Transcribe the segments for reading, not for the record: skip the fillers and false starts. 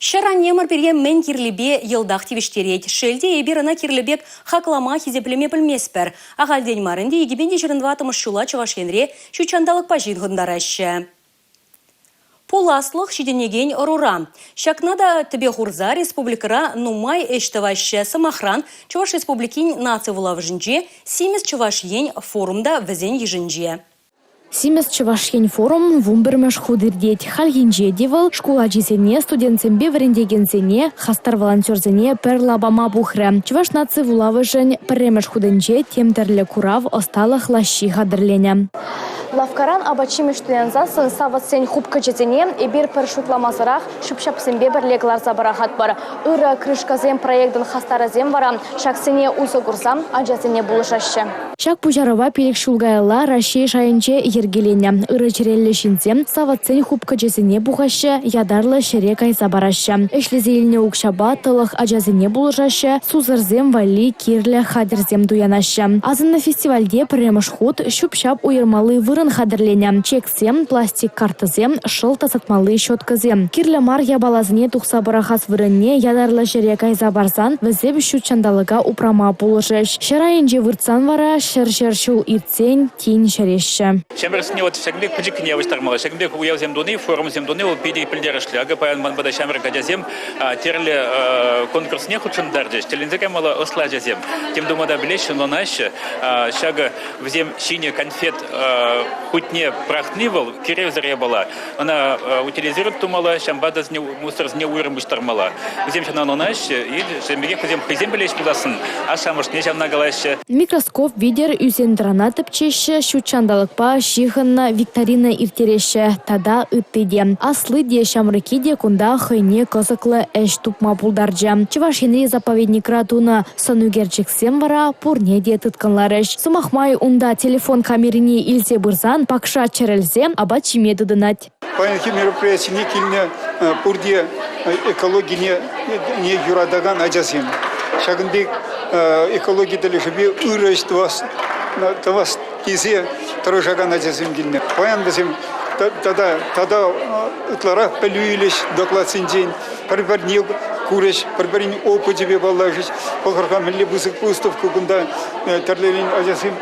Ҫӗр-аннемӗр пире мӗн кирлипе йӑлтах тивӗҫтерет. Шел те, эпир ӑна кирлӗ пек хаклама, хисеплеме пӗлместпӗр. Ахальтен мар ӗнтӗ 2024 ҫула Чӑваш Енре ҫут ҫанталӑкпа ҫыхӑнтараҫҫӗ. Пуласлӑх ҫитӗнекен ӑрура. Ҫакна та тӗпе хурса республикӑра нумай ӗҫ тӑваҫҫӗ. Сӑмахран, Чӑваш Республикин наци вулавӑшӗнче «Симӗс Чӑваш Ен» форум та вӗсен йышӗнче. «Симӗс Чӑваш Ен» форум 11-мӗш хут иртет. Хальхинче те вӑл шкул ачисене, студентсемпе вӗрентекенсене, хастар волонтерсене пӗр лапама пухрӗ. Чӑваш наци вулавӑшӗн пӗрремӗш хутӗнче тем тӗрлӗ курав, ӑсталӑх лаҫҫи хатӗрленӗ. Лавккаран апат-ҫимӗҫ туянсассӑн савӑтсен хупкӑчӗсене эпир пӗр шутламасӑрах ҫӳп-ҫапсемпе пӗрле кӑларса пӑрахатпӑр. Ырӑ крышкӑсем проектӑн хастарӗсем вара ҫаксене усӑ курса ачасене пулӑшаҫҫӗ. Ҫак пуҫарӑва 5 ҫул каялла Раҫҫей шайӗнче йӗркеленӗ. Ырӑ чӗреллӗ ҫынсем савӑтсен хупкӑчӗсене пухаҫҫӗ, ятарлӑ ҫӗре кайса параҫҫӗ. Ӗҫлесе илнӗ укҫапа тӑлӑх ачасене пулӑшаҫҫӗ, сусӑрсем валли кирлӗ хатӗрсем туянаҫҫӗ. Асӑннӑ фестивальте пӗрремӗш хут ҫӳп-ҫап уйӑрмалли вырӑн хатӗрленӗ. Чексем, пластик карттӑсем, шӑл тасатмалли щеткӑсем. Кирлӗ мар япаласене тухса пӑрахас вырӑнне ятарлӑ ҫӗре кайса парсан вӗсем ҫут ҫанталӑка упрама пулӑшӗҫ. Ҫӗр айӗнче выртсан вара ҫӗр-ҫӗр ҫул иртсен тин ҫӗреҫҫӗ. Ҫамрӑксене вот ҫакӑн пек пӗчӗккӗн явӑҫтармалла. Ҫакӑн пек уявсем туни, форумсем туни вӑл питӗ пӗлтерӗшлӗ. Акӑ паян ман пата ҫамрӑк ачасем тӗрлӗ конкурсне хутшӑнтарчӗҫ. Тӗлӗнсе каймалла ӑслӑ ачасем. Тем тума та пӗлеҫҫӗ, ӑнланаҫҫӗ. Ҫакӑ вӗсем ҫинӗ конфет хутне пӑрахни вӑл киревсӗр япала. Ӑна утилизировать тумалла, ҫавӑнпа та мусорсене уйрӑм пуҫтармалла. Вӗсем ҫавна ӑнланаҫҫӗ, и ҫавӑн пекех вӗсем хӑйсем пӗлеҫ пулсассӑн ашшӗ-амӑшне ҫавна калаҫҫӗ. Микроскоп витӗр ӳсен-тӑрана тӗпчеҫҫӗ, ҫут ҫанталӑкпа ҫыхӑннӑ викторина ирттереҫҫӗ тата ытти те. Асли те, ҫамрӑкки те кунта хӑйне кӑсӑклӑ ӗҫ тупма пултарчӗ. Чӑваш Енри заповедникра тунӑ сӑн ӳкерчӗксем вара пурне те тыткӑнларӗҫ. Сӑмах май, унта телефон камерине илсе пырсан пакша чӗрӗлсе апат ҫиме тытӑнать. Паянхи мероприятине килнӗ пурте экологине юратакан ачасем. Ҫакӑн пек экологи тӗлӗшӗпе ырӑ ӗҫ тӑвас тесе тӑрӑшакан ачасем килнӗ. Паян вӗсем тата тата ытларах пӗлӳ илӗҫ докладсенчен, пӗр-пӗрне курӗҫ, пӗр-пӗрин опычӗпе паллашӗҫ. Пӑхӑр-ха, мӗнле пысӑк выставка кунта тӗрлӗрен ачасем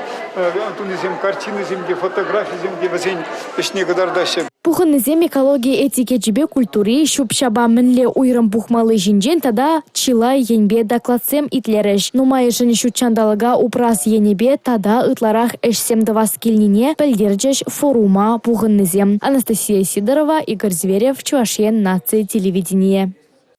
тунисем, картинӑсем те, фотографисем те вӗсен ӗҫне кӑтартаҫҫӗ. Пухӑннисем экологи этикечӗпе культури, ҫӳп-ҫапа мӗнле уйрӑм пухмалли ҫинчен тата чылай енпе докладсем итлерӗҫ. Нумайӑшӗн ҫут ҫанталӑка упрас енӗпе тата ытларах ӗҫсем тӑвас килнине пӗлтерчӗҫ форума пухӑннисем. Анастасия Сидорова, Игорь Зверев, Чӑваш Ен наци телевиденийӗ.